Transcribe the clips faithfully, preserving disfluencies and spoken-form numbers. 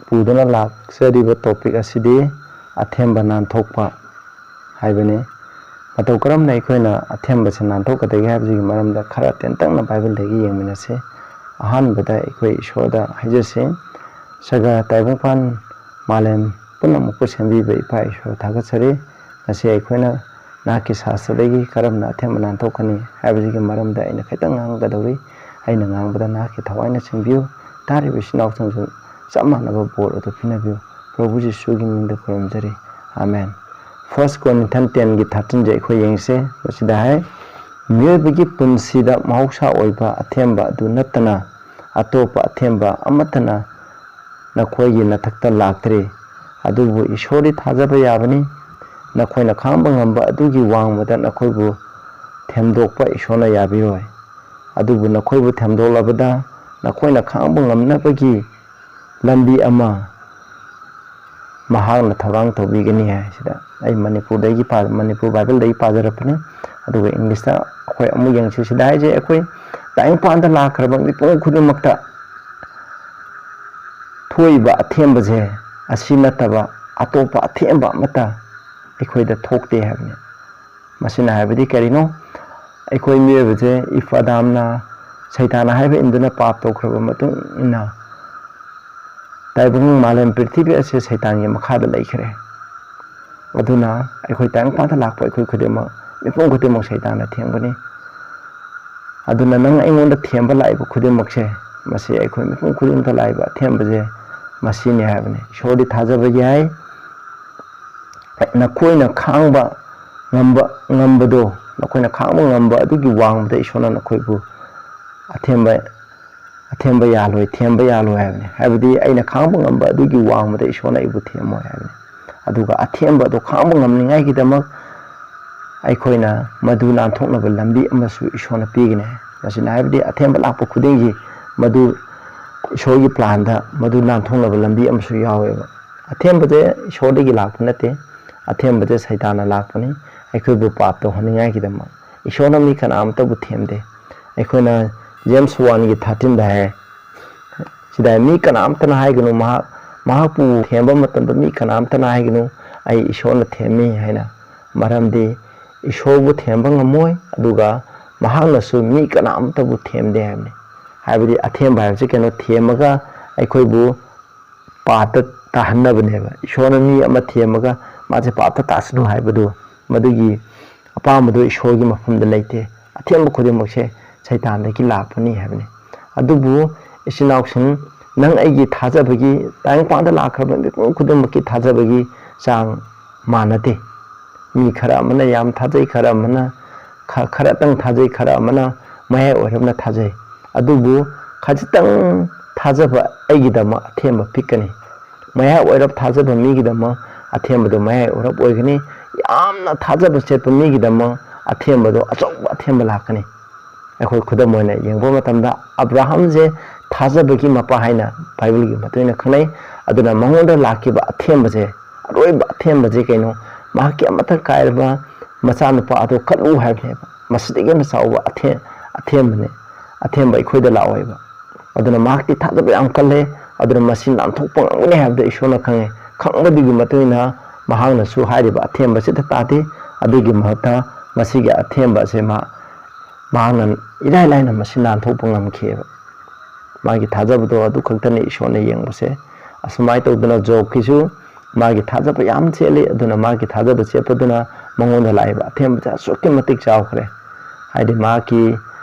ꯄꯨꯗꯨꯅ ꯂꯥꯛꯆꯔꯤꯕ topic ꯑꯁꯤꯗꯤ ꯑꯊꯦꯝꯕ ꯅꯥꯟꯊꯣꯛꯄ ꯍꯥꯏꯕꯅꯤ꯫ ꯃꯇꯧ ꯀꯔꯝꯅ ꯑꯩꯈꯣꯏꯅ ꯑꯊꯦꯝꯕꯁꯤ ꯅꯥꯟꯊꯣꯛꯀꯗꯒꯦ ꯍꯥꯏꯕꯁꯤꯒꯤ ꯃꯔꯝꯗ ꯈꯔ ꯇꯦꯟꯇꯛꯅ ꯕꯥꯏꯕꯜꯗꯒꯤ ꯌꯦꯡꯃꯤꯟꯅꯁꯤ꯫ ꯑꯍꯥꯟꯕꯗ ꯑꯩꯈꯣꯏ ꯏꯁꯣꯔꯗ ꯍꯥꯏꯖꯁꯤ꯫ ꯁꯒꯥ ꯇꯥꯏꯕꯪꯄꯥꯟ ꯃꯥꯂꯦꯝ ꯄꯨꯝꯅꯃꯛꯄꯨ ꯁꯦꯝꯕꯤꯕ ꯏꯄꯥ ꯏꯁꯣꯔ ꯊꯥꯒꯠꯆꯔꯤ꯫ ꯉꯁꯤ ꯑꯩꯈꯣꯏꯅ ꯅꯍꯥꯛꯀꯤ ꯁꯥꯁꯇ꯭ꯔꯗꯒꯤ ꯀꯔꯝꯅ ꯑꯊꯦꯝꯕ ꯅꯥꯟꯊꯣꯛꯀꯅꯤ ꯍꯥꯏꯕꯁꯤꯒꯤ ꯃꯔꯝꯗ ꯑꯩꯅ ꯈꯤꯇꯪ ꯉꯥꯡꯒꯗꯧꯔꯤ꯫ ꯑꯩꯅ ꯉꯥꯡꯕꯗ ꯅꯍꯥꯛꯀꯤ ꯊꯋꯥꯏꯅ ꯆꯤꯡꯕꯤꯌꯨ꯫ ꯇꯥꯔꯤꯕ ꯏꯆꯤꯟ ꯏꯅꯥꯎꯁꯤꯡꯁꯨ ꯆꯞ ꯃꯥꯟꯅꯕ ꯕꯣꯔ ꯑꯗꯨ ꯄꯤꯅꯕꯤꯌꯨ꯫ ꯄ꯭ꯔꯚꯨ ꯖꯤꯁꯨꯒꯤ ꯃꯤꯡꯗ ꯈꯨꯔꯨꯝꯖꯔꯤ꯫ ꯑꯃꯦꯟ꯫ First Corinthians ten ꯒꯤ thirteen ꯁꯦ ꯑꯩꯈꯣꯏ ꯌꯦꯡꯁꯦ꯫ ꯃꯁꯤꯗ ꯍꯥꯏ, "ꯃꯤꯑꯣꯏꯕꯒꯤ ꯄꯨꯟꯁꯤꯗ ꯃꯍꯧꯁꯥ ꯑꯣꯏꯕ ꯑꯊꯦꯝꯕ ꯑꯗꯨ ꯅꯠꯇꯅ ꯑꯇꯣꯞꯄ ꯑꯊꯦꯝꯕ ꯑꯃꯠꯇꯅ ꯅꯈꯣꯏꯒꯤ ꯅꯊꯛꯇ ꯂꯥꯛꯇ꯭ꯔꯤ꯫ ꯑꯗꯨꯕꯨ ꯏꯁꯣꯔꯗꯤ ꯊꯥꯖꯕ ꯌꯥꯕꯅꯤ꯫ ꯅꯈꯣꯏꯅ ꯈꯥꯡꯕ ꯉꯝꯕ ꯑꯗꯨꯒꯤ ꯋꯥꯡꯃꯗ ꯅꯈꯣꯏꯕꯨ ꯊꯦꯝꯗꯣꯛꯄ ꯏꯁꯣꯔꯅ ꯌꯥꯕꯤꯔꯣꯏ꯫ ꯑꯗꯨꯕꯨ ꯅꯈꯣꯏꯕꯨ ꯊꯦꯝꯗꯣꯛꯂꯕꯗ ꯅꯈꯣꯏꯅ ꯈꯥꯡꯕ ꯉꯝꯅꯕꯒꯤ ꯂꯝꯕꯤ ꯑꯃ ꯃꯍꯥꯛꯅ ꯊꯧꯔꯥꯡ ꯇꯧꯕꯤꯒꯅꯤ" ꯍꯥꯏ꯫ ꯁꯤꯗ ꯑꯩ ꯃꯅꯤꯄꯨꯔꯗꯒꯤ ꯄꯥ-, ꯃꯅꯤꯄꯨꯔ ꯕꯥꯏꯕꯜꯗꯒꯤ ꯄꯥꯖꯔꯛꯄꯅꯤ꯫ ꯑꯗꯨꯒ ꯏꯪꯂꯤꯁꯇ ꯑꯩꯈꯣꯏ ꯑꯃꯨꯛ ꯌꯦꯡꯁꯤ꯫ ꯁꯤꯗ ꯍꯥꯏꯁꯦ ꯑꯩꯈꯣꯏ ꯇꯥꯏꯕꯪꯄꯥꯟꯗ ꯂꯥꯛꯈ꯭ꯔꯕ ꯃꯤꯄꯨꯝ ꯈꯨꯗꯤꯡꯃꯛꯇ ꯊꯣꯛꯏꯕ ꯑꯊꯦꯝꯕꯁꯦ ꯑꯁꯤ ꯅꯠꯇꯕ ꯑꯇꯣꯞꯄ ꯑꯊꯦꯝꯕ ꯑꯃꯠꯇ ꯑꯩꯈꯣꯏꯗ ꯊꯣꯛꯇꯦ ꯍꯥꯏꯕꯅꯤ꯫ ꯃꯁꯤꯅ ꯍꯥꯏꯕꯗꯤ ꯀꯔꯤꯅꯣ? ꯑꯩꯈꯣꯏ ꯃꯤꯑꯣꯏꯕꯁꯦ ꯏꯐ ꯑꯗꯥꯝꯅ ꯁꯩꯇꯥꯟꯅ ꯍꯥꯏꯕ ꯏꯟꯗꯨꯅ ꯄꯥꯞ ꯇꯧꯈ꯭ꯔꯕ ꯃꯇꯨꯡ ꯏꯟꯅ ꯇꯥꯏꯕꯪ ꯃꯥꯂꯦꯝ ꯄ꯭ꯔꯤꯊꯤꯕꯤ ꯑꯁꯤ ꯁꯩꯇꯥꯟꯒꯤ ꯃꯈꯥꯗ ꯂꯩꯈ꯭ꯔꯦ꯫ ꯑꯗꯨꯅ ꯑꯩꯈꯣꯏ ꯇꯥꯏꯕꯪꯄꯥꯟꯗ ꯂꯥꯛꯄ ꯑꯩꯈꯣꯏ ꯈꯨꯗꯤꯡꯃꯛ, ꯃꯤꯄꯨꯝ ꯈꯨꯗꯤꯡꯃꯛ ꯁꯩꯇꯥꯟꯅ ꯊꯦꯝꯒꯅꯤ꯫ ꯑꯗꯨꯅ ꯅꯪ ꯑꯩꯉꯣꯟꯗ ꯊꯦꯝꯕ ꯂꯥꯛꯏꯕ ꯈꯨꯗꯤꯡꯃꯛꯁꯦ, ꯃꯁꯤ ꯑꯩꯈꯣꯏ ꯃꯤꯄꯨꯝ ꯈꯨꯗꯤꯡꯃꯛꯇ ꯂꯥꯛꯏꯕ ꯑꯊꯦꯝꯕꯁꯦ ꯃꯁꯤꯅꯤ ꯍꯥꯏꯕꯅꯤ꯫ ꯏꯁꯣꯔꯗꯤ ꯊꯥꯖꯕ ꯌꯥꯏ꯫ ꯅꯈꯣꯏꯅ ꯈꯥꯡꯕ ꯉꯝꯕ, ꯉꯝꯕꯗꯣ, ꯅꯈꯣꯏꯅ ꯈꯥꯡꯕ ꯉꯝꯕ ꯑꯗꯨꯒꯤ ꯋꯥꯡꯃꯗ ꯏꯁꯣꯔꯅ ꯅꯈꯣꯏꯕꯨ ꯑꯊꯦꯝꯕ, ꯑꯊꯦꯝꯕ ꯌꯥꯜꯂꯣꯏ, ꯊꯦꯝꯕ ꯌꯥꯜꯂꯣꯏ ꯍꯥꯏꯕꯅꯤ꯫ ꯍꯥꯏꯕꯗꯤ ꯑꯩꯅ ꯈꯥꯡꯕ ꯉꯝꯕ ꯑꯗꯨꯒꯤ ꯋꯥꯡꯃꯗ ꯏꯁꯣꯔꯅ ꯑꯩꯕꯨ ꯊꯦꯝꯃꯣꯏ ꯍꯥꯏꯕꯅꯤ꯫ ꯑꯗꯨꯒ ꯑꯊꯦꯝꯕ ꯑꯗꯨ ꯈꯥꯡꯕ ꯉꯝꯅꯤꯡꯉꯥꯏꯒꯤꯗꯃꯛ ꯑꯩꯈꯣꯏꯅ ꯃꯗꯨ ꯅꯥꯟꯊꯣꯛꯅꯕ ꯂꯝꯕꯤ ꯑꯃꯁꯨ ꯏꯁꯣꯔꯅ ꯄꯤꯒꯅꯤ꯫ ꯃꯁꯤꯅ ꯍꯥꯏꯕꯗꯤ ꯑꯊꯦꯝꯕ ꯂꯥꯛꯄ ꯈꯨꯗꯤꯡꯒꯤ ꯃꯗꯨ ꯏꯁꯣꯔꯒꯤ ꯄ꯭ꯂꯥꯟꯗ ꯃꯗꯨ ꯅꯥꯟꯊꯣꯛꯅꯕ ꯂꯝꯕꯤ ꯑꯃꯁꯨ ꯌꯥꯎꯋꯦꯕ꯫ ꯑꯊꯦꯝꯕꯁꯦ ꯏꯁꯣꯔꯗꯒꯤ ꯂꯥꯛꯄ ꯅꯠꯇꯦ, ꯑꯊꯦꯝꯕꯁꯦ ꯁꯩꯇꯥꯟꯅ ꯂꯥꯛꯄꯅꯤ, ꯑꯩꯈꯣꯏꯕꯨ ꯄꯥꯞ ꯇꯧꯍꯟꯅꯤꯡꯉꯥꯏꯒꯤꯗꯃꯛ꯫ ꯏꯁꯣꯔꯅ ꯃꯤ ꯀꯅꯥꯃꯇꯕꯨ ꯊꯦꯝꯗꯦ꯫ ꯑꯩꯈꯣꯏꯅ James one ꯒꯤ thirteen ꯗ ꯍꯥꯏ, ꯁꯤꯗ ꯃꯤ ꯀꯅꯥꯝꯇꯅ ꯍꯥꯏꯒꯅꯨ, ꯃꯍꯥꯛ ꯃꯍꯥꯛꯄꯨ ꯊꯦꯝꯕ ꯃꯇꯝꯗ ꯃꯤ ꯀꯅꯥꯝꯇꯅ ꯍꯥꯏꯒꯅꯨ, "ꯑꯩ ꯏꯁꯣꯔꯅ ꯊꯦꯝꯃꯤ" ꯍꯥꯏꯅ꯫ ꯃꯔꯝꯗꯤ ꯏꯁꯣꯔꯕꯨ ꯊꯦꯝꯕ ꯉꯝꯃꯣꯏ, ꯑꯗꯨꯒ ꯃꯍꯥꯛꯅꯁꯨ ꯃꯤ ꯀꯅꯥꯝꯇꯕꯨ ꯊꯦꯝꯗꯦ ꯍꯥꯏꯕꯅꯤ꯫ ꯍꯥꯏꯕꯗꯤ ꯑꯊꯦꯝꯕ ꯍꯥꯏꯕꯁꯤ ꯀꯩꯅꯣ, ꯊꯦꯝꯃꯒ ꯑꯩꯈꯣꯏꯕꯨ ꯄꯥꯞꯇ ꯇꯥꯍꯟꯅꯕꯅꯦꯕ꯫ ꯏꯁꯣꯔꯅ ꯃꯤ ꯑꯃ ꯊꯦꯝꯃꯒ ꯃꯥꯁꯦ ꯄꯥꯞꯇ ꯇꯥꯁꯅꯨ ꯍꯥꯏꯕꯗꯨ, ꯃꯗꯨꯒꯤ ꯑꯄꯥꯝꯕꯗꯨ ꯏꯁꯣꯔꯒꯤ ꯃꯐꯝꯗ ꯂꯩꯇꯦ꯫ ꯑꯊꯦꯝꯕ ꯈꯨꯗꯤꯡꯃꯛꯁꯦ ꯁꯩꯇꯥꯟꯗꯒꯤ ꯂꯥꯛꯄꯅꯤ ꯍꯥꯏꯕꯅꯤ꯫ ꯑꯗꯨꯕꯨ ꯏꯆꯤꯟ ꯏꯅꯥꯎꯁꯤꯡ, ꯅꯪ ꯑꯩꯒꯤ ꯊꯥꯖꯕꯒꯤ, ꯇꯥꯏꯕꯪꯄꯥꯟꯗ ꯂꯥꯛꯈ꯭ꯔꯕ ꯃꯤꯄꯨꯝ ꯈꯨꯗꯤꯡꯃꯛꯀꯤ ꯊꯥꯖꯕꯒꯤ ꯆꯥꯡ ꯃꯥꯟꯅꯗꯦ꯫ ꯃꯤ ꯈꯔ ꯑꯃꯅ ꯌꯥꯝ ꯊꯥꯖꯩ, ꯈꯔ ꯑꯃꯅ ꯈ-, ꯈꯔꯇꯪ ꯊꯥꯖꯩ, ꯈꯔ ꯑꯃꯅ ꯃꯌꯥꯏ ꯑꯣꯏꯔꯞꯅ ꯊꯥꯖꯩ꯫ ꯑꯗꯨꯕꯨ ꯈꯖꯤꯛꯇꯪ ꯊꯥꯖꯕ ꯑꯩꯒꯤꯗꯃꯛ ꯑꯊꯦꯝꯕ ꯄꯤꯛꯀꯅꯤ꯫ ꯃꯌꯥꯏ ꯑꯣꯏꯔꯞ ꯊꯥꯖꯕ ꯃꯤꯒꯤꯗꯃꯛ ꯑꯊꯦꯝꯕꯗꯨ ꯃꯌꯥꯏ ꯑꯣꯏꯔꯞ ꯑꯣꯏꯒꯅꯤ꯫ ꯌꯥꯝꯅ ꯊꯥꯖꯕ ꯆꯦꯠꯄ ꯃꯤꯒꯤꯗꯃꯛ ꯑꯊꯦꯝꯕꯗꯨ ꯑꯆꯧꯕ ꯑꯊꯦꯝꯕ ꯂꯥꯛꯀꯅꯤ꯫ ꯑꯩꯈꯣꯏ ꯈꯨꯗꯝ ꯑꯣꯏꯅ ꯌꯦꯡꯕ ꯃꯇꯝꯗ, ꯑꯕ꯭ꯔꯥꯍꯥꯝꯁꯦ ꯊꯥꯖꯕꯒꯤ ꯃꯄꯥ ꯍꯥꯏꯅ ꯕꯥꯏꯕꯜꯒꯤ ꯃꯇꯨꯡ ꯏꯟꯅ ꯈꯪꯅꯩ꯫ ꯑꯗꯨꯅ ꯃꯉꯣꯟꯗ ꯂꯥꯛꯈꯤꯕ ꯑꯊꯦꯝꯕꯁꯦ, ꯑꯔꯣꯏꯕ ꯑꯊꯦꯝꯕꯁꯦ ꯀꯩꯅꯣ? ꯃꯍꯥꯛꯀꯤ ꯑꯃꯠꯇ ꯀꯥꯏꯔꯕ ꯃꯆꯥꯅꯨꯄꯥ ꯑꯗꯨ ꯀꯠꯂꯨ ꯍꯥꯏꯕꯅꯦꯕ꯫ ꯃꯁꯤꯗꯒꯤ ꯍꯦꯟꯅ ꯆꯥꯎꯕ ꯑꯊꯦ-, ꯑꯊꯦꯝꯕꯅꯦ, ꯑꯊꯦꯝꯕ ꯑꯩꯈꯣꯏꯗ ꯂꯥꯛꯑꯣꯏꯕ꯫ ꯑꯗꯨꯅ ꯃꯍꯥꯛꯇꯤ ꯊꯥꯖꯕ ꯌꯥꯝ ꯀꯜꯂꯦ꯫ ꯑꯗꯨꯅ ꯃꯁꯤ ꯅꯥꯟꯊꯣꯛꯄ ꯉꯝꯒꯅꯤ ꯍꯥꯏꯕꯗ ꯏꯁꯣꯔꯅ ꯈꯪꯉꯦ꯫ ꯈꯪꯕꯗꯨꯒꯤ ꯃꯇꯨꯡ ꯏꯟꯅ ꯃꯍꯥꯛꯅꯁꯨ ꯍꯥꯏꯔꯤꯕ ꯑꯊꯦꯝꯕꯁꯤꯗ ꯇꯥꯗꯦ꯫ ꯑꯗꯨꯒꯤ ꯃꯍꯨꯠꯇ ꯃꯁꯤꯒꯤ ꯑꯊꯦꯝꯕ ꯑꯁꯦ ꯃꯥ, ꯃꯍꯥꯛꯅ ꯏꯔꯥꯏ ꯂꯥꯏꯅ ꯃꯁꯤ ꯅꯥꯟꯊꯣꯛꯄ ꯉꯝꯈꯤꯑꯕ꯫ ꯃꯥꯒꯤ ꯊꯥꯖꯕꯗꯣ ꯑꯗꯨ ꯈꯛꯇꯅꯤ ꯏꯁꯣꯔꯅ ꯌꯦꯡꯕꯁꯦ꯫ ꯑꯁꯨꯃꯥꯏꯅ ꯇꯧꯗꯅ ꯖꯣꯕꯀꯤꯁꯨ ꯃꯥꯒꯤ ꯊꯥꯖꯕ ꯌꯥꯝ ꯆꯦꯠꯂꯤ꯫ ꯑꯗꯨꯅ ꯃꯥꯒꯤ ꯊꯥꯖꯕ ꯆꯦꯠꯄꯗꯨꯅ ꯃꯉꯣꯟꯗ ꯂꯥꯛꯏꯕ ꯑꯊꯦꯝꯕꯁꯦ ꯑꯁꯨꯛꯀꯤ ꯃꯇꯤꯛ ꯆꯥꯎꯈ꯭ꯔꯦ꯫ ꯍꯥꯏꯗꯤ ꯃꯍꯥꯛꯀꯤ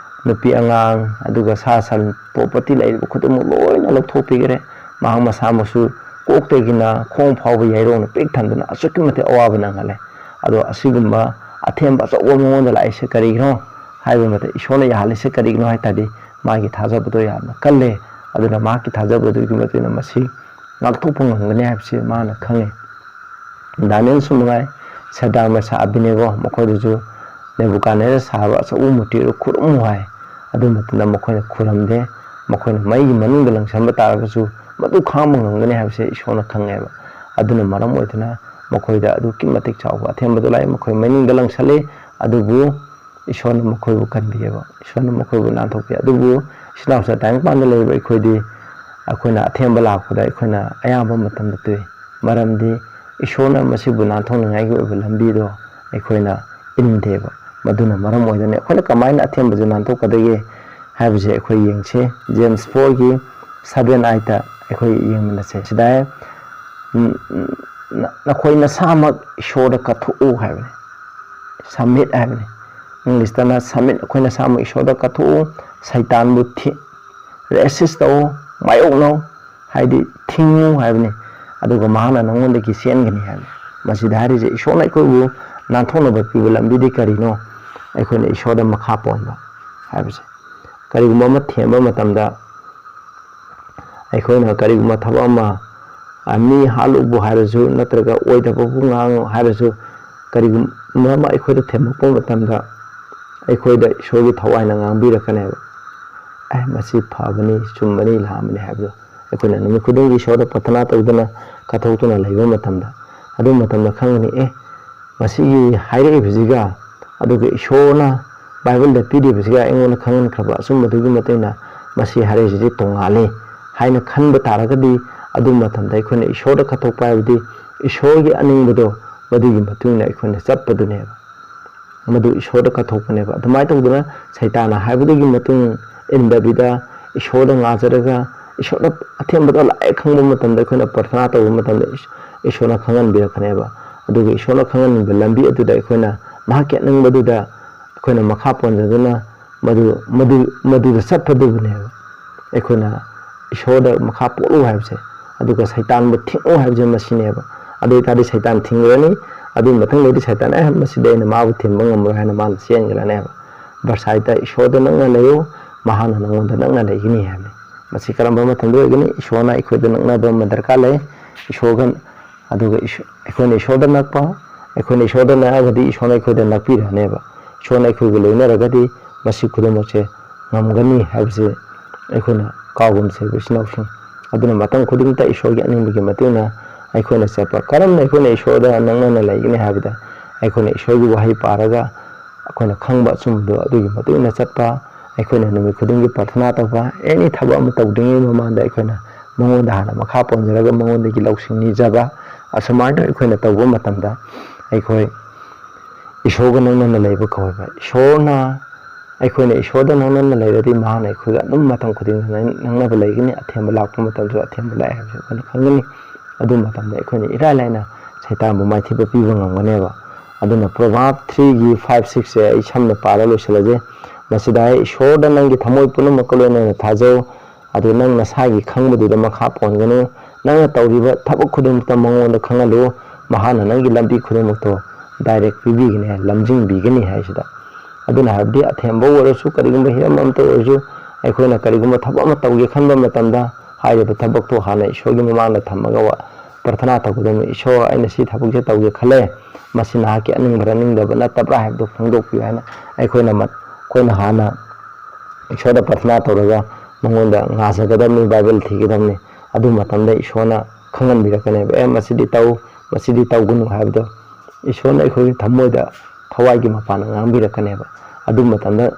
ꯅꯨꯄꯤ ꯑꯉꯥꯡ, ꯑꯗꯨꯒ ꯁꯥ ꯁꯟ, ꯄ꯭ꯔꯣꯄꯔꯇꯤ ꯂꯩꯔꯤꯕ ꯈꯨꯗꯤꯡꯃꯛ ꯂꯣꯏꯅ ꯂꯧꯊꯣꯛꯄꯤꯈ꯭ꯔꯦ꯫ ꯃꯍꯥꯛ ꯃꯁꯥꯃꯛꯁꯨ ꯀꯣꯛꯇꯒꯤꯅ ꯈꯣꯡ ꯐꯥꯎꯕ ꯌꯥꯏꯔꯣꯡꯅ ꯄꯤꯛ ꯊꯟꯗꯨꯅ ꯑꯁꯨꯛꯀꯤ ꯃꯇꯤꯛ ꯑꯋꯥꯕ ꯅꯪꯍꯜꯂꯦ꯫ ꯑꯗꯣ ꯑꯁꯤꯒꯨꯝꯕ ꯑꯊꯦꯝꯕ ꯑꯆꯧꯕ ꯃꯉꯣꯟꯗ ꯂꯥꯛꯏꯁꯦ ꯀꯔꯤꯒꯤꯅꯣ ꯍꯥꯏꯕ ꯃꯇꯝꯗ, ꯏꯁꯣꯔꯅ ꯌꯥꯍꯜꯂꯤꯁꯦ ꯀꯔꯤꯒꯤꯅꯣ ꯍꯥꯏ ꯇꯥꯔꯗꯤ, ꯃꯥꯒꯤ ꯊꯥꯖꯕꯗꯣ ꯌꯥꯝꯅ ꯀꯜꯂꯦ꯫ ꯑꯗꯨꯅ ꯃꯍꯥꯛꯀꯤ ꯊꯥꯖꯕꯗꯨꯒꯤ ꯃꯇꯨꯡ ꯏꯟꯅ ꯃꯁꯤ ꯉꯥꯛꯊꯣꯛꯄ ꯉꯝꯒꯅꯤ ꯍꯥꯏꯕꯁꯤ ꯃꯥꯅ ꯈꯪꯉꯤ꯫ ꯗꯥꯅꯤꯌꯦꯜꯁꯨ ꯃꯉꯥꯏ, ꯁꯦꯗ꯭ꯔꯥꯛ, ꯃꯦꯁꯥꯛ, ꯑꯕꯦꯗꯅꯦꯒꯣ, ꯃꯈꯣꯏꯗꯁꯨ ꯅꯦꯕꯨꯀꯥꯗꯅꯦꯖꯔ ꯁꯥꯕ ꯑꯆꯧꯕ ꯃꯨꯔꯇꯤ ꯑꯗꯨ ꯈꯨꯔꯨꯝꯃꯨ ꯍꯥꯏ꯫ ꯑꯗꯨ ꯃꯇꯝꯗ ꯃꯈꯣꯏꯅ ꯈꯨꯔꯨꯝꯗꯦ꯫ ꯃꯈꯣꯏꯅ ꯃꯩꯒꯤ ꯃꯅꯨꯡꯗ ꯂꯪꯁꯤꯟꯕ ꯇꯥꯔꯒꯁꯨ ꯃꯗꯨ ꯈꯥꯡꯕ ꯉꯝꯒꯅꯤ ꯍꯥꯏꯕꯁꯦ ꯏꯁꯣꯔꯅ ꯈꯪꯉꯦꯕ꯫ ꯑꯗꯨꯅ ꯃꯔꯝ ꯑꯣꯏꯗꯨꯅ ꯃꯈꯣꯏꯗ ꯑꯗꯨꯛꯀꯤ ꯃꯇꯤꯛ ꯆꯥꯎꯕ ꯑꯊꯦꯝꯕꯗꯨ ꯂꯥꯛꯏ꯫ ꯃꯈꯣꯏ ꯃꯅꯤꯡꯗ ꯂꯪꯁꯤꯜꯂꯤ, ꯑꯗꯨꯕꯨ ꯏꯁꯣꯔꯅ ꯃꯈꯣꯏꯕꯨ ꯀꯟꯕꯤꯑꯕ, ꯏꯁꯣꯔꯅ ꯃꯈꯣꯏꯕꯨ ꯅꯥꯟꯊꯣꯛꯄꯤ꯫ ꯑꯗꯨꯕꯨ ꯏꯆꯤꯟ ꯏꯅꯥꯎꯁꯤꯡ, ꯇꯥꯏꯕꯪꯄꯥꯟꯗ ꯂꯩꯔꯤꯕ ꯑꯩꯈꯣꯏꯗꯤ ꯑꯩꯈꯣꯏꯅ ꯑꯊꯦꯝꯕ ꯂꯥꯛꯄꯗ ꯑꯩꯈꯣꯏꯅ ꯑꯌꯥꯝꯕ ꯃꯇꯝꯗ ꯇꯣꯛꯏ꯫ ꯃꯔꯝꯗꯤ ꯏꯁꯣꯔꯅ ꯃꯁꯤꯕꯨ ꯅꯥꯟꯊꯣꯛꯅꯤꯡꯉꯥꯏꯒꯤ ꯑꯣꯏꯕ ꯂꯝꯕꯤꯗꯣ ꯑꯩꯈꯣꯏꯅ ꯏꯟꯗꯦꯕ꯫ ꯃꯗꯨꯅ ꯃꯔꯝ ꯑꯣꯏꯗꯅ ꯑꯩꯈꯣꯏꯅ ꯀꯃꯥꯏꯅ ꯑꯊꯦꯝꯕꯁꯦ ꯅꯥꯟꯊꯣꯛꯀꯗꯒꯦ ꯍꯥꯏꯕꯁꯦ ꯑꯩꯈꯣꯏ ꯌꯦꯡꯁꯤ꯫ James four ꯒꯤ seven eight ꯇ ꯑꯩꯈꯣꯏ ꯌꯦꯡꯃꯤꯟꯅꯁꯦ꯫ ꯁꯤꯗ ꯍꯥꯏ, "ꯎꯝ, ꯎꯝ, ꯅ-, ꯅꯈꯣꯏ ꯅꯁꯥꯃꯛ ꯏꯁꯣꯔꯗ ꯀꯠꯊꯣꯛꯎ" ꯍꯥꯏꯕꯅꯤ꯫ Submit ꯍꯥꯏꯕꯅꯤ꯫ English ꯇꯅ submit, ꯑꯩꯈꯣꯏ ꯅꯁꯥꯃꯛ ꯏꯁꯣꯔꯗ ꯀꯠꯊꯣꯛꯎ, ꯁꯩꯇꯥꯟꯕꯨ ꯊꯤ-, resist ꯇꯧ, ꯃꯥꯌꯣꯛꯅꯧ, ꯍꯥꯏꯗꯤ ꯊꯤꯡꯉꯨ ꯍꯥꯏꯕꯅꯤ꯫ ꯑꯗꯨꯒ ꯃꯍꯥꯛꯅ ꯅꯉꯣꯟꯗꯒꯤ ꯆꯦꯟꯒꯅꯤ ꯍꯥꯏꯕꯅꯤ꯫ ꯃꯁꯤꯗ ꯍꯥꯏꯔꯤꯁꯦ, ꯏꯁꯣꯔꯅ ꯑꯩꯈꯣꯏꯕꯨ ꯅꯥꯟꯊꯣꯛꯅꯕ ꯄꯤꯕ ꯂꯝꯕꯤꯗꯤ ꯀꯔꯤꯅꯣ? ꯑꯩꯈꯣꯏꯅ ꯏꯁꯣꯔꯗ ꯃꯈꯥ ꯄꯣꯟꯕ ꯍꯥꯏꯕꯁꯦ꯫ ꯀꯔꯤꯒꯨꯝꯕ ꯑꯃ ꯊꯦꯝꯕ ꯃꯇꯝꯗ, ꯑꯩꯈꯣꯏꯅ ꯀꯔꯤꯒꯨꯝꯕ ꯊꯕꯛ ꯑꯃ, ꯑ, ꯃꯤ ꯍꯥꯠꯂꯨꯕꯨ ꯍꯥꯏꯔꯁꯨ, ꯅꯠꯇ꯭ꯔꯒ ꯑꯣꯏꯗꯕꯕꯨ ꯉꯥꯡꯉꯨ ꯍꯥꯏꯔꯁꯨ, ꯀꯔꯤꯒꯨꯝꯕ ꯑꯃ ꯑꯩꯈꯣꯏꯗ ꯊꯦꯝꯃꯛꯄ ꯃꯇꯝꯗ, ꯑꯩꯈꯣꯏꯗ ꯏꯁꯣꯔꯒꯤ ꯊꯋꯥꯏꯅ ꯉꯥꯡꯕꯤꯔꯛꯀꯅꯦꯕ꯫ "ꯑꯦ, ꯃꯁꯤ ꯐꯕꯅꯤ, ꯆꯨꯝꯕꯅꯤ, ꯂꯥꯟꯕꯅꯤ" ꯍꯥꯏꯕꯗꯣ꯫ ꯑꯩꯈꯣꯏꯅ ꯅꯨꯃꯤꯠ ꯈꯨꯗꯤꯡꯒꯤ ꯏꯁꯣꯔꯗ ꯄ꯭ꯔꯊꯅꯥ ꯇꯧꯗꯨꯅ, ꯀꯠꯊꯣꯛꯇꯨꯅ ꯂꯩꯕ ꯃꯇꯝꯗ, ꯑꯗꯨ ꯃꯇꯝꯗ ꯈꯪꯒꯅꯤ, "ꯑꯦ, ꯃꯁꯤꯒꯤ ꯍꯥꯏꯔꯛꯏꯕꯁꯤꯒ, ꯑꯗꯨꯒ ꯏꯁꯣꯔꯅ ꯕꯥꯏꯕꯜꯗ ꯄꯤꯔꯤꯕꯁꯤꯒ ꯑꯩꯉꯣꯟꯗ ꯈꯪꯍꯟꯈ꯭ꯔꯕ ꯑꯆꯨꯝꯕꯗꯨꯒꯤ ꯃꯇꯨꯡ ꯏꯟꯅ ꯃꯁꯤ ꯍꯥꯏꯔꯛꯏꯁꯤꯗꯤ ꯇꯣꯉꯥꯜꯂꯤ" ꯍꯥꯏꯅ ꯈꯟꯕ ꯇꯥꯔꯒꯗꯤ, ꯑꯗꯨ ꯃꯇꯝꯗ ꯑꯩꯈꯣꯏꯅ ꯏꯁꯣꯔꯗ ꯀꯠꯊꯣꯛꯄ ꯍꯥꯏꯕꯗꯤ ꯏꯁꯣꯔꯒꯤ ꯑꯅꯤꯡꯕꯗꯣ, ꯃꯗꯨꯒꯤ ꯃꯇꯨꯡ ꯏꯟꯅ ꯑꯩꯈꯣꯏꯅ ꯆꯠꯄꯗꯨꯅꯦꯕ꯫ ꯃꯗꯨ ꯏꯁꯣꯔꯗ ꯀꯠꯊꯣꯛꯄꯅꯦꯕ꯫ ꯑꯗꯨꯃꯥꯏꯅ ꯇꯧꯗꯅ ꯁꯩꯇꯥꯟꯅ ꯍꯥꯏꯕꯗꯨꯒꯤ ꯃꯇꯨꯡ ꯏꯟꯗꯕꯤꯗ, ꯏꯁꯣꯔꯗ ꯉꯥꯖꯔꯒ, ꯏꯁꯣꯔꯗ ꯑꯊꯦꯝꯕꯗꯣ ꯂꯥꯏ ꯈꯪꯕ ꯃꯇꯝꯗ, ꯑꯩꯈꯣꯏꯅ ꯄ꯭ꯔꯊꯅꯥ ꯇꯧꯕ ꯃꯇꯝꯗ ꯏꯁ-, ꯏꯁꯣꯔꯅ ꯈꯪꯍꯟꯕꯤꯔꯛꯀꯅꯦꯕ꯫ ꯑꯗꯨꯒ ꯏꯁꯣꯔꯅ ꯈꯪꯍꯟꯅꯤꯡꯕ ꯂꯝꯕꯤ ꯑꯗꯨꯗ ꯑꯩꯈꯣꯏꯅ ꯃꯍꯥꯛꯀꯤ ꯑꯅꯤꯡꯕꯗꯨꯗ ꯑꯩꯈꯣꯏꯅ ꯃꯈꯥ ꯄꯣꯟꯖꯗꯨꯅ ꯃꯗꯨ, ꯃꯗꯨ, ꯃꯗꯨꯗ ꯆꯠꯄꯗꯨꯕꯨꯅꯦꯕ ꯑꯩꯈꯣꯏꯅ ꯏꯁꯣꯔꯗ ꯃꯈꯥ ꯄꯣꯜꯂꯨ ꯍꯥꯏꯕꯁꯦ꯫ ꯑꯗꯨꯒ ꯁꯩꯇꯥꯟꯕꯨ ꯊꯤꯡꯉꯨ ꯍꯥꯏꯕꯁꯦ ꯃꯁꯤꯅꯦꯕ꯫ ꯑꯗꯨ ꯑꯣꯏꯇꯥꯔꯗꯤ ꯁꯩꯇꯥꯟ ꯊꯤꯡꯈ꯭ꯔꯅꯤ꯫ ꯑꯗꯨꯒꯤ ꯃꯊꯪꯗꯩꯗꯤ ꯁꯩꯇꯥꯟ, "ꯑꯦ, ꯃꯁꯤꯗꯤ ꯑꯩꯅ ꯃꯥꯕꯨ ꯊꯤꯡꯕ ꯉꯝꯃꯔꯣꯏ" ꯍꯥꯏꯅ ꯃꯥꯅ ꯆꯦꯟꯈ꯭ꯔꯅꯦꯕ꯫ Verse eight ꯇ, "ꯏꯁꯣꯔꯗ ꯅꯛꯅ ꯂꯩꯌꯨ, ꯃꯍꯥꯛꯅ ꯅꯉꯣꯟꯗ ꯅꯛꯅ ꯂꯩꯒꯅꯤ" ꯍꯥꯏꯕꯅꯤ꯫ ꯃꯁꯤ ꯀꯔꯝꯕ ꯃꯇꯝꯗ ꯑꯣꯏꯒꯅꯤ? ꯏꯁꯣꯔꯅ ꯑꯩꯈꯣꯏꯗ ꯅꯛꯅꯕ ꯑꯃ ꯗꯔꯀꯥꯔ ꯂꯩ꯫ ꯏꯁꯣꯔꯒ, ꯑꯗꯨꯒ ꯏꯁꯣ-, ꯑꯩꯈꯣꯏꯅ ꯏꯁꯣꯔꯗ ꯅꯛꯄ, ꯑꯩꯈꯣꯏꯅ ꯏꯁꯣꯔꯗ ꯅꯛꯑꯒꯗꯤ ꯏꯁꯣꯔꯅ ꯑꯩꯈꯣꯏꯗ ꯅꯛꯄꯤꯔꯅꯦꯕ꯫ ꯏꯁꯣꯔꯅ ꯑꯩꯈꯣꯏꯒ ꯂꯣꯏꯅꯔꯒꯗꯤ ꯃꯁꯤ ꯈꯨꯗꯤꯡꯃꯛꯁꯦ ꯉꯝꯒꯅꯤ ꯍꯥꯏꯕꯁꯦ ꯑꯩꯈꯣꯏꯅ ꯀꯥꯎꯒꯨꯝꯁꯦ, ꯏꯆꯤꯟ ꯏꯅꯥꯎꯁꯤꯡ꯫ ꯑꯗꯨꯅ ꯃꯇꯝ ꯈꯨꯗꯤꯡꯃꯛꯇ ꯏꯁꯣꯔꯒꯤ ꯑꯅꯤꯡꯕꯒꯤ ꯃꯇꯨꯡ ꯏꯟꯅ ꯑꯩꯈꯣꯏꯅ ꯆꯠꯄ꯫ ꯀꯔꯝꯅ ꯑꯩꯈꯣꯏꯅ ꯏꯁꯣꯔꯗ ꯅꯛꯅꯅ ꯂꯩꯒꯅꯤ ꯍꯥꯏꯕꯗ, ꯑꯩꯈꯣꯏꯅ ꯏꯁꯣꯔꯒꯤ ꯋꯥꯍꯩ ꯄꯥꯔꯒ, ꯑꯩꯈꯣꯏꯅ ꯈꯪꯕ ꯑꯆꯨꯝꯕꯗꯣ ꯑꯗꯨꯒꯤ ꯃꯇꯨꯡ ꯏꯟꯅ ꯆꯠꯄ, ꯑꯩꯈꯣꯏꯅ ꯅꯨꯃꯤꯠ ꯈꯨꯗꯤꯡꯒꯤ ꯄ꯭ꯔꯊꯅꯥ ꯇꯧꯕ, ꯑꯦꯅꯤ ꯊꯕꯛ ꯑꯃ ꯇꯧꯗ꯭ꯔꯤꯉꯩ ꯃꯃꯥꯡꯗ ꯑꯩꯈꯣꯏꯅ ꯃꯉꯣꯟꯗ ꯍꯥꯟꯅ ꯃꯈꯥ ꯄꯣꯟꯖꯔꯒ ꯃꯉꯣꯟꯗꯒꯤ ꯂꯧꯁꯤꯡ ꯅꯤꯖꯕ, ꯑꯁꯨꯃꯥꯏꯅ ꯑꯩꯈꯣꯏꯅ ꯇꯧꯕ ꯃꯇꯝꯗ ꯑꯩꯈꯣꯏ ꯏꯁꯣꯔꯒ ꯅꯛꯅꯅ ꯂꯩꯕ ꯀꯧꯋꯦꯕ꯫ ꯏꯁꯣꯔꯅ, ꯑꯩꯈꯣꯏꯅ ꯏꯁꯣꯔꯗ ꯅꯛꯅꯅ ꯂꯩꯔꯗꯤ ꯃꯍꯥꯛꯅ ꯑꯩꯈꯣꯏꯒ ꯑꯗꯨꯝ ꯃꯇꯝ ꯈꯨꯗꯤꯡꯗ ꯅꯛ-, ꯅꯛꯅꯕ ꯂꯩꯒꯅꯤ꯫ ꯑꯊꯦꯝꯕ ꯂꯥꯛꯄ ꯃꯇꯝꯁꯨ ꯑꯊꯦꯝꯕ ꯂꯥꯛꯑꯦ ꯍꯥꯏꯕꯁꯤ ꯑꯩꯈꯣꯏꯅ ꯈꯪꯒꯅꯤ꯫ ꯑꯗꯨ ꯃꯇꯝꯗ ꯑꯩꯈꯣꯏꯅ ꯏꯔꯥꯏ ꯂꯥꯏꯅ ꯁꯩꯇꯥꯟꯕꯨ ꯃꯥꯏꯊꯤꯕ ꯄꯤꯕ ꯉꯝꯒꯅꯦꯕ꯫ ꯑꯗꯨꯅ Proverb three ꯒꯤ five six ꯁꯦ ꯑꯩ ꯁꯝꯅ ꯄꯥꯔ ꯂꯣꯏꯁꯤꯜꯂꯁꯦ꯫ ꯃꯁꯤꯗ ꯍꯥꯏ, "ꯏꯁꯣꯔꯗ ꯅꯪꯒꯤ ꯊꯃꯣꯏ ꯄꯨꯝꯅꯃꯛꯀ ꯂꯣꯏꯅꯅ ꯊꯥꯖꯧ, ꯑꯗꯨ ꯅꯪ ꯅꯁꯥꯒꯤ ꯈꯪꯕꯗꯨꯗ ꯃꯈꯥ ꯄꯣꯟꯒꯅꯨ꯫ ꯅꯪꯅ ꯇꯧꯔꯤꯕ ꯊꯕꯛ ꯈꯨꯗꯤꯡꯃꯛꯇ ꯃꯉꯣꯟꯗ ꯈꯪꯍꯜꯂꯨ, ꯃꯍꯥꯛꯅ ꯅꯪꯒꯤ ꯂꯝꯕꯤ ꯈꯨꯗꯤꯡꯃꯛꯇꯣ ꯗꯥꯏꯔꯦꯛ ꯄꯤꯕꯤꯒꯅꯤ ꯍꯥꯏ, ꯂꯝꯖꯤꯡꯕꯤꯒꯅꯤ" ꯍꯥꯏꯁꯤꯗ꯫ ꯑꯗꯨꯅ ꯍꯥꯏꯕꯗꯤ ꯑꯊꯦꯝꯕ ꯑꯣꯏꯔꯁꯨ, ꯀꯔꯤꯒꯨꯝꯕ ꯍꯤꯔꯝ ꯑꯃꯇ ꯑꯣꯏꯔꯁꯨ, ꯑꯩꯈꯣꯏꯅ ꯀꯔꯤꯒꯨꯝꯕ ꯊꯕꯛ ꯑꯃ ꯇꯧꯒꯦ ꯈꯟꯕ ꯃꯇꯝꯗ ꯍꯥꯏꯔꯤꯕ ꯊꯕꯛꯇꯣ ꯍꯥꯟꯅ ꯏꯁꯣꯔꯒꯤ ꯃꯃꯥꯡꯗ ꯊꯝꯃꯒ ꯋꯥ-, ꯄ꯭ꯔꯊꯅꯥ ꯇꯧꯒꯗꯕꯅꯤ꯫ "ꯏꯁꯣꯔ, ꯑꯩꯅ ꯁꯤ ꯊꯕꯛꯁꯦ ꯇꯧꯒꯦ ꯈꯜꯂꯦ, ꯃꯁꯤ ꯅꯍꯥꯛꯀꯤ ꯑꯅꯤꯡꯕꯔ ꯅꯤꯡꯗꯕ ꯅꯠꯇꯕ꯭ꯔꯥ ꯍꯥꯏꯕꯗꯨ ꯐꯣꯡꯗꯣꯛꯄꯤꯌꯨ" ꯍꯥꯏꯅ ꯑꯩꯈꯣꯏꯅ ꯃ-, ꯑꯩꯈꯣꯏꯅ ꯍꯥꯟꯅ ꯏꯁꯣꯔꯗ ꯄ꯭ꯔꯊꯅꯥ ꯇꯧꯔꯒ ꯃꯉꯣꯟꯗ ꯉꯥꯖꯒꯗꯕꯅꯤ, ꯕꯥꯏꯕꯜ ꯊꯤꯒꯗꯕꯅꯤ꯫ ꯑꯗꯨ ꯃꯇꯝꯗ ꯏꯁꯣꯔꯅ ꯈꯪꯍꯟꯕꯤꯔꯛꯀꯅꯦꯕ, "ꯑꯦ, ꯃꯁꯤꯗꯤ ꯇꯧ, ꯃꯁꯤꯗꯤ ꯇꯧꯒꯅꯨ" ꯍꯥꯏꯕꯗꯣ꯫ ꯏꯁꯣꯔꯅ ꯑꯩꯈꯣꯏꯒꯤ ꯊꯃꯣꯏꯗ, ꯊꯋꯥꯏꯒꯤ ꯃꯄꯥꯟꯗ ꯉꯥꯡꯕꯤꯔꯛꯀꯅꯦꯕ꯫ ꯑꯗꯨ ꯃꯇꯝꯗ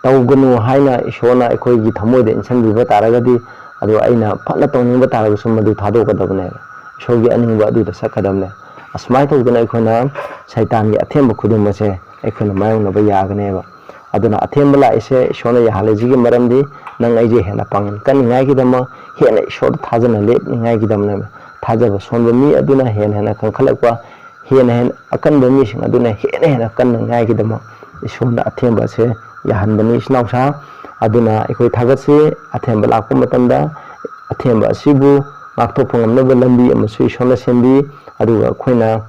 ꯇꯧꯒꯅꯨ ꯍꯥꯏꯅ ꯏꯁꯣꯔꯅ ꯑꯩꯈꯣꯏꯒꯤ ꯊꯃꯣꯏꯗ ꯏꯟꯁꯤꯟꯕꯤꯕ ꯇꯥꯔꯒꯗꯤ, ꯑꯗꯨ ꯑꯩꯅ ꯐꯅ ꯇꯧꯅꯤꯡꯕ ꯇꯥꯔꯒꯁꯨ ꯃꯗꯨ ꯊꯥꯗꯣꯛꯀꯗꯕꯅꯦꯕ꯫ ꯏꯁꯣꯔꯒꯤ ꯑꯅꯤꯡꯕ ꯑꯗꯨꯗ ꯆꯠꯀꯗꯕꯅꯦ꯫ ꯑꯁꯨꯃꯥꯏꯅ ꯇꯧꯗꯅ ꯑꯩꯈꯣꯏꯅ ꯁꯩꯇꯥꯟꯒꯤ ꯑꯊꯦꯝꯕ ꯈꯨꯗꯤꯡꯃꯛꯁꯦ ꯑꯩꯈꯣꯏꯅ ꯃꯥꯌꯣꯛꯅꯕ ꯌꯥꯒꯅꯦꯕ꯫ ꯑꯗꯨꯅ ꯑꯊꯦꯝꯕ ꯂꯥꯛꯏꯁꯦ ꯏꯁꯣꯔꯅ ꯌꯥꯍꯜꯂꯤꯁꯤꯒꯤ ꯃꯔꯝꯗꯤ ꯅꯪ ꯑꯩꯁꯦ ꯍꯦꯟꯅ ꯄꯥꯡꯒꯜ ꯀꯟꯅꯤꯡꯉꯥꯏꯒꯤꯗꯃꯛ, ꯍꯦꯟꯅ ꯏꯁꯣꯔꯗ ꯊꯥꯖꯅ ꯂꯦꯞꯅꯤꯡꯉꯥꯏꯒꯤꯗꯃꯛꯅꯦꯕ꯫ ꯊꯥꯖꯕ ꯁꯣꯟꯕ ꯃꯤ ꯑꯗꯨꯅ ꯍꯦꯟꯅ ꯍꯦꯟꯅ ꯀꯟꯈꯠꯂꯛꯄ, ꯍꯦꯟꯅ ꯍꯦꯟꯅ ꯑꯀꯟꯕ ꯃꯤꯁꯤꯡ ꯑꯗꯨꯅ ꯍꯦꯟꯅ ꯍꯦꯟꯅ ꯀꯟꯅꯉꯥꯏꯒꯤꯗꯃꯛ ꯏꯁꯣꯔꯅ ꯑꯊꯦꯝꯕ ꯑꯁꯦ ꯌꯥꯍꯟꯕꯅꯤ, ꯏꯆꯤꯟ ꯏꯅꯥꯎꯁꯥ꯫ ꯑꯗꯨꯅ ꯑꯩꯈꯣꯏ ꯊꯥꯒꯠꯁꯤ, ꯑꯊꯦꯝꯕ ꯂꯥꯛꯄ ꯃꯇꯝꯗ ꯑꯊꯦꯝꯕ ꯑꯁꯤꯕꯨ ꯉꯥꯛꯊꯣꯛꯄ ꯉꯝꯅꯕ ꯂꯝꯕꯤ ꯑꯃꯁꯨ ꯏꯁꯣꯔꯅ ꯁꯦꯝꯕꯤ꯫ ꯑꯗꯨꯒ ꯑꯩꯈꯣꯏꯅ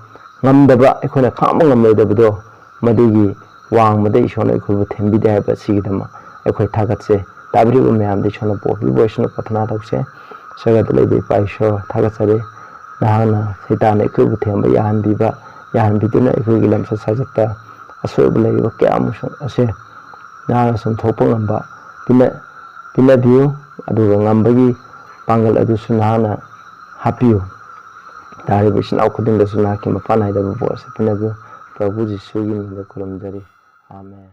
ꯉꯝꯗꯕ, ꯑꯩꯈꯣꯏꯅ ꯈꯥꯡꯕ ꯉꯝꯂꯣꯏꯗꯕꯗꯣ, ꯃꯗꯨꯒꯤ ꯋꯥꯡꯃꯗ ꯏꯁꯣꯔꯅ ꯑꯩꯈꯣꯏꯕꯨ ꯊꯦꯝꯕꯤꯗꯦ ꯍꯥꯏꯕ ꯑꯁꯤꯒꯤꯗꯃꯛ ꯑꯩꯈꯣꯏ ꯊꯥꯒꯠꯆꯩ꯫ ꯇꯥꯕꯤꯔꯤꯕ ꯃꯌꯥꯝꯗ ꯏꯁꯣꯔꯅ ꯄꯣꯛꯄꯤꯕ ꯑꯣꯏꯁꯅꯨ꯫ ꯄ꯭ꯔꯊꯅꯥ ꯇꯧꯁꯦ꯫ ꯁꯔꯒꯗ ꯂꯩꯕ ꯏꯄꯥ ꯏꯁꯣꯔ, ꯊꯥꯒꯠꯆꯔꯤ꯫ ꯅꯍꯥꯛꯅ ꯁꯩꯇꯥꯟꯅ ꯑꯩꯈꯣꯏꯕꯨ ꯊꯦꯝꯕ ꯌꯥꯍꯟꯕꯤꯕ, ꯌꯥꯍꯟꯕꯤꯗꯨꯅ ꯑꯩꯈꯣꯏꯒꯤ ꯂꯝꯆꯠ ꯁꯥꯖꯠꯇ ꯑꯁꯣꯏꯕ ꯂꯩꯔꯤꯕ ꯀꯌꯥ ꯑꯃꯁꯨ ꯑꯁꯦ ꯅꯍꯥꯛꯅ ꯆꯨꯝꯊꯣꯛꯄ ꯉꯝꯕ ꯄꯤꯅ-, ꯄꯤꯅꯕꯤꯌꯨ꯫ ꯑꯗꯨꯒ ꯉꯝꯕꯒꯤ ꯄꯥꯡꯒꯜ ꯑꯗꯨꯁꯨ ꯅꯍꯥꯛꯅ ꯍꯥꯞꯄꯤꯌꯨ꯫ ꯇꯥꯔꯤꯕ ꯏꯆꯤꯟ ꯏꯅꯥꯎ ꯈꯨꯗꯤꯡꯗꯁꯨ ꯅꯍꯥꯛꯀꯤ ꯃꯄꯥꯟ ꯅꯥꯏꯗꯕ ꯕꯣꯔ ꯑꯁꯤ ꯄꯤꯅꯕꯤꯌꯨ꯫ ꯄ꯭ꯔꯚꯨ ꯖꯤꯁꯨꯒꯤ ꯃꯤꯡꯗ ꯈꯨꯔꯨꯝꯖꯔꯤ꯫ ꯑꯥꯃꯦꯟ꯫